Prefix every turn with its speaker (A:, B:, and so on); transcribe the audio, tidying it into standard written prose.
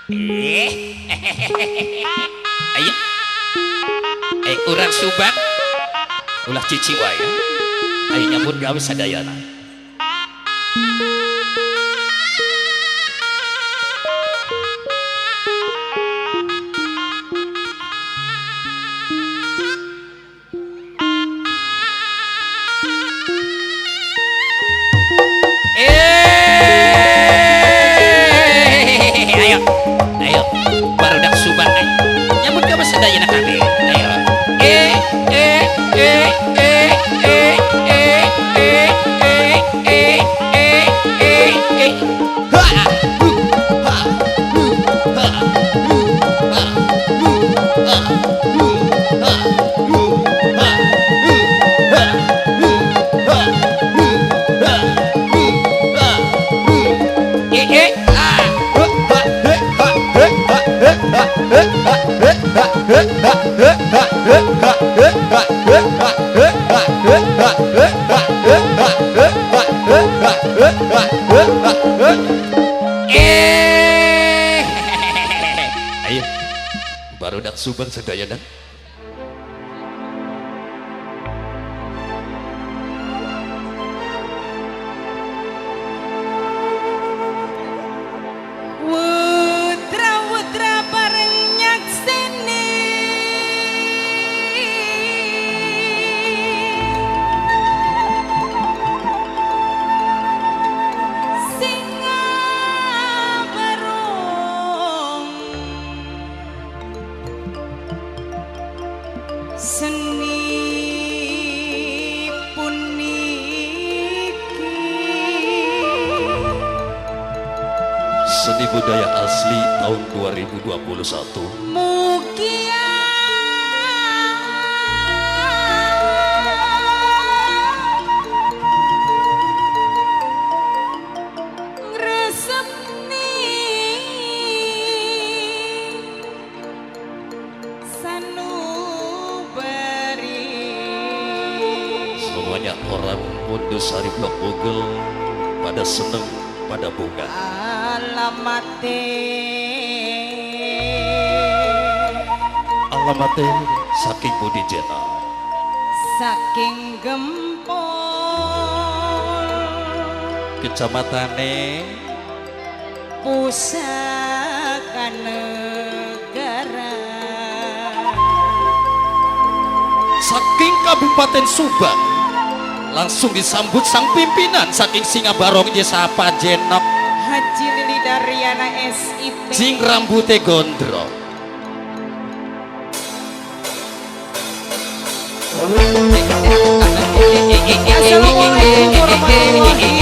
A: Eh, ayo. Eh, urang Subang ulah cici wae. Ayo nyambut gawe sadayana. Ayo, ayo, barudak Subang, ayo nyambut gawe sadayana kabeh. Ayo, eh, eh, eh, eh, eh, eh, eh, eh, eh, eh, eh, eh. Ha, hu, ha, hu, ha, hu, ha, hu, ha, hu, ha, hu, ha, hu, ha, hu, ha, hu, ha, hu, ha, hu. Eh, eh, ah.
B: Ha, he, ha, he, ha, he, ha, he, ha, he, ha, he, ha, he, ha, he, ha, he, ha, he, ha, he, ha, he, ha, he, ha, he, ha, he, ha, he, ha, he, ha, he, ha, he.
A: Eh, ayo, barudak Subang sadayana.
C: Wutra-wutra bareng nyakseni singa barong seni puniki.
A: Seni budaya asli tahun 2021.
C: Mugia ngresepni sanubari.
A: Semuanya orang Mundusari Blok Bogel pada seneng, pada bunga.
C: Alamate
A: Alamate saking Budi Jena,
C: saking Gempol,
A: kecamatane
C: pusaka negara,
A: saking Kabupaten Subang. Langsung disambut sang pimpinan saking Singabarong Desa Pajenok,
C: Haji Lili Daryana SIP.
A: Jing rambute gondrong.
C: Assalamualaikum warahmatullahi